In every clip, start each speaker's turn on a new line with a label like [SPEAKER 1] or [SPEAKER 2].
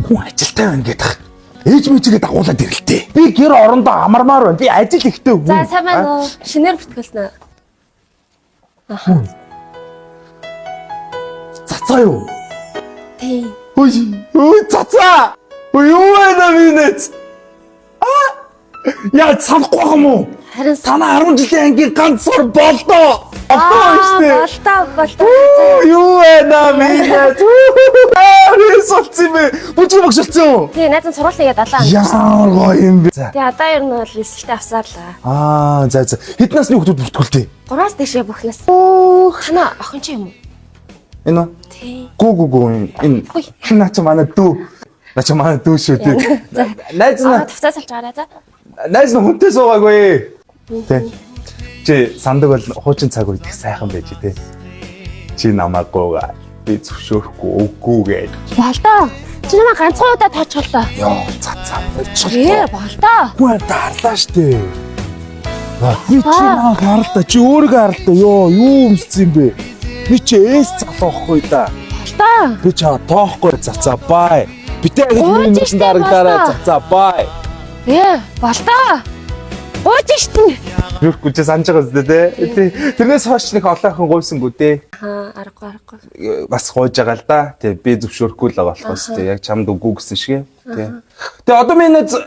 [SPEAKER 1] Хүн ажилтай байна гэдэг. Ээж мэжигээ дагуулад ирэлтэй. Би гэр орондоо амармаар байна. Би ажил ихтэй хүн.
[SPEAKER 2] За сайн байна уу? Шинээр бүртгүүлсэн үү?
[SPEAKER 1] Цацаа юу?
[SPEAKER 2] Тий.
[SPEAKER 1] Ой, ой цацаа. Ой юу байна би нэт? Аа! Яа санахгүй байгаа юм уу?
[SPEAKER 2] Харин
[SPEAKER 1] Танаа 10 жилийн ангийн ганц сар болдоо. Болдоо шүү дээ.
[SPEAKER 2] Болтоо болтоо.
[SPEAKER 1] Юу байна би нэт? Аа, солцсон юм бэ? Бүжиг багш болсон юм уу?
[SPEAKER 2] Тий, найз нь сургууль нэгээ далаа.
[SPEAKER 1] Ямар гоё юм бэ? За.
[SPEAKER 2] Тий, одоо ер нь бол эсэлтээ авсаар л.
[SPEAKER 1] Аа, за за. Хэд насны хүүхдүүд бүртгүүлтээ?
[SPEAKER 2] 3-аас дээшээ бүх нас. Танаа охин чи юм уу?
[SPEAKER 1] Энэ үү?
[SPEAKER 2] Тий.
[SPEAKER 1] Гүү гүү гүү энэ.
[SPEAKER 2] Хүй.
[SPEAKER 1] Наа чи манай дүү. Наа чи манай дүү шүү дээ.
[SPEAKER 2] За.
[SPEAKER 1] Найз
[SPEAKER 2] Аа,
[SPEAKER 1] нь
[SPEAKER 2] тавцаа салж гараа за.
[SPEAKER 1] найз нь хүнтэй суугаагүй. Тэ. Чи сандаг бол хуучин цаг үед их сайхан байж тэ. Чи намайг гуугаа. Би зөвшөөрөхгүй үгүй гэж.
[SPEAKER 2] Болтоо. Чи намайг ганцхан удаа тооцоолоо.
[SPEAKER 1] Йоо, цацаа болчихлоо.
[SPEAKER 2] Ээ, болтоо.
[SPEAKER 1] Хүн дарлаа штэ. Би чи намайг харалта. Чи өөрийгөө харалта. Йоо, юу өмссөн юм бэ? Би чи эс залуухгүй да.
[SPEAKER 2] Болтоо.
[SPEAKER 1] Би чаа тоохгүй цацаа бай. Битээ гэж
[SPEAKER 2] Гууж
[SPEAKER 1] миний нүдэн
[SPEAKER 2] штэ,
[SPEAKER 1] дарагдаарай
[SPEAKER 2] болтоо.
[SPEAKER 1] цацаа бай.
[SPEAKER 2] Ээ, болтоо. Гууж штэ.
[SPEAKER 1] Юрхгүй чи санаж байгаа зү тэ. Тэрнээс хойш нэг олон охин гуйсангүй те.
[SPEAKER 2] Аа, аргагүй аргагүй.
[SPEAKER 1] Бас гуйж байгаа л да. Тэ би зөвшөөрөхгүй л байгаа болохоос тэ. Яг чамд үгүй гэсэн шиг тэ. Тэ одоо миний найз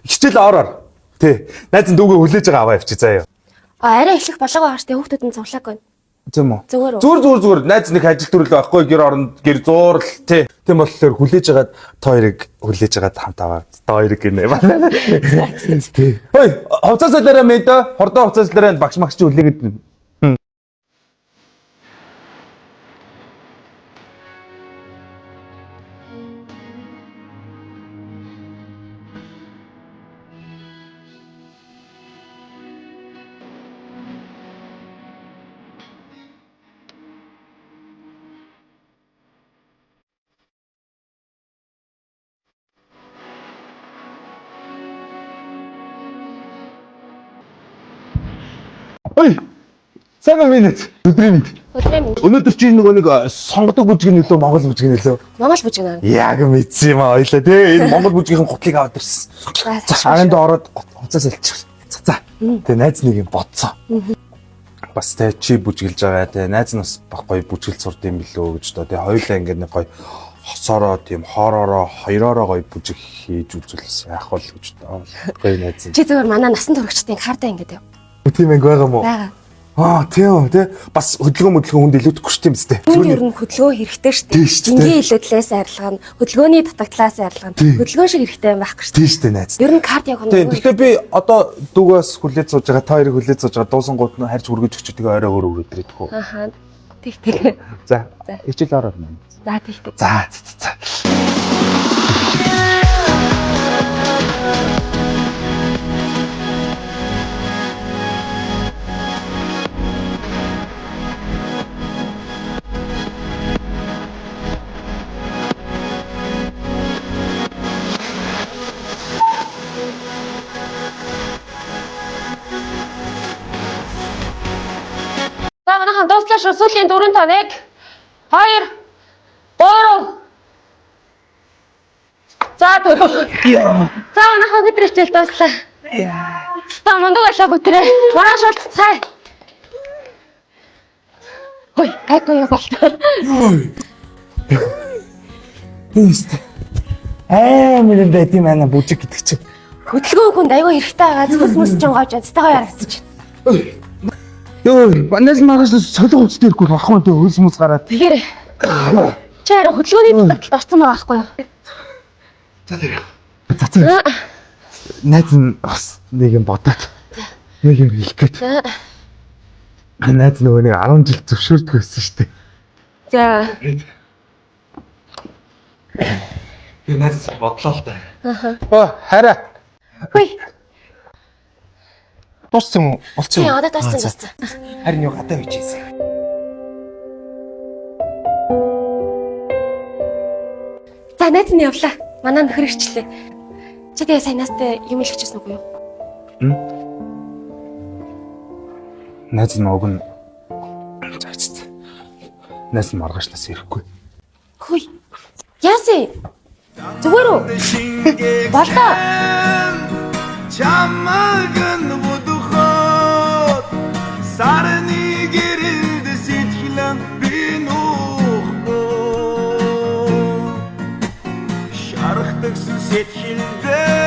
[SPEAKER 1] хичээл ороор. Тэ. Найз нь дүүгээ хүлээж байгаа аваа явчих заяа.
[SPEAKER 2] А арай эхлэх болоогоо байгаа штэ хүүхдүүд нь цуглааг байна.
[SPEAKER 1] Тийм үү?
[SPEAKER 2] Зүгээр үү?
[SPEAKER 1] Зүгээр зүгээр зүгээр. Найз нэг ажил төрөл байхгүй гэр оронд гэр зуурал тий. Тийм болохоор хүлээж агаад та хоёрыг хүлээж агаад хамт аваад та хоёрыг гинэ. Тий. Хой, хувцас солиорой мэдээ. Хордоо хувцас солиорой багш магш чи хүлээгээд. Ой. Сайн минь. Өдрийн мэнд.
[SPEAKER 2] Өдрийн мэнд.
[SPEAKER 1] Өнөөдөр чи нөгөө нэг сонгодог бүжиг нөлөө Монгол бүжиг нөлөө.
[SPEAKER 2] Монгол бүжиг наа.
[SPEAKER 1] Яг мэдсэн юм аа ойлаа тий. Энэ Монгол бүжгийн гутлыг аваад ирсэн.
[SPEAKER 2] За,
[SPEAKER 1] За, Аринд ороод хувцас соличих. За за. Тэгээ найз нэг юм бодсон. Бас тэ чи бүжгэлж байгаа тэ найз нь бас баг гоё бүжгэл сурд юм билүү гэж доо. Тэгээ хоёулаа ингээд нэг гоё хосороо тийм хоороороо хоёроороо гоё бүжиг хийж үзүүлсэн яах вэ гэж доо. Гоё найз.
[SPEAKER 2] Чи зүгээр манай насан туршидтын картаа ингээд яв.
[SPEAKER 1] Тийм анги байгаа мó?
[SPEAKER 2] Байгаа.
[SPEAKER 1] Аа тийм үү тэ. Бас хөдөлгөөн хөдөлгөөн хүнд илүүдэхгүй шүү тийм үстэй.
[SPEAKER 2] Хүн ер нь хөдөлгөөн хэрэгтэй шүү
[SPEAKER 1] Тийм
[SPEAKER 2] дээ.
[SPEAKER 1] шүү дээ.
[SPEAKER 2] Жингийн илүүдлээс арилгана, хөдөлгөөний татагдлаас арилгана.
[SPEAKER 1] Тийм.
[SPEAKER 2] Хөдөлгөөн шиг хэрэгтэй юм байхгүй шүү
[SPEAKER 1] Тийм шүү дээ найз.
[SPEAKER 2] дээ. Ер нь карт яг
[SPEAKER 1] Тийм. Гэхдээ би одоо дүүгээс хүлээж сууж байгаа, та хоёрыг хүлээж сууж байгаа дуусан гут нь харж хүргэж өгч тэгээ орой өөр өгөөд ирээд хөө.
[SPEAKER 2] Ахаа. Тэг тэг.
[SPEAKER 1] За.
[SPEAKER 2] За.
[SPEAKER 1] Хичээл ороор маань.
[SPEAKER 2] За тэг тэг.
[SPEAKER 1] За за за.
[SPEAKER 2] За манайхан дууслаа шүү. Сүүлийн 4 тоо 1 2 3 За 4. За манайхан өдөр хичээл дууслаа. За мундаг байлаа бүтрээ. Маргааш уулзцай. Хой, гайгүй юм болтоо.
[SPEAKER 1] Ийст. Амар юм байт юм ана бүжиг гэдэг чинь.
[SPEAKER 2] Хөдөлгөөн хүнд айгүй хэрэгтэй байгаа. Зүс мүс ч гоож ядтайгаа ярагдчих.
[SPEAKER 1] Йоо, манайс маргааш солих үстэй ирэхгүй болохгүй тээ хөлс мүс гараад.
[SPEAKER 2] Тэгэхээр чи харин хөдөлгөөний таталт орсон байгаа байхгүй юу?
[SPEAKER 1] За тэр. За за. Найз нь бас нэг юм бодоод нэг юм хэлэх гээд.
[SPEAKER 2] За.
[SPEAKER 1] Найз нөгөө нэг 10 жил зөвшөөрдөг байсан шүү дээ.
[SPEAKER 2] За.
[SPEAKER 1] Би найз бодлоо л да. Аа. Оо, хараа.
[SPEAKER 2] Хүй.
[SPEAKER 1] Дууссан юм уу? Болцсон
[SPEAKER 2] Тий, одоо дууссан дууссан.
[SPEAKER 1] Харин юу гадаа бичээсэн.
[SPEAKER 2] За найз нь явлаа. Манай нөхөр ирчлээ. Чи тэгээ сайн наастай юм хэлчихсэн үгүй юу?
[SPEAKER 1] Найз нь уг нь заац. Найз нь маргааш нас ирэхгүй.
[SPEAKER 2] Хүй. Яасан? Зүгээр үү? Болдоо.
[SPEAKER 3] Чамаг нь бодоход сарны гэрэлд сэтгэлэн би нүүхгүй. Шархтагсан сэтгэлдээ.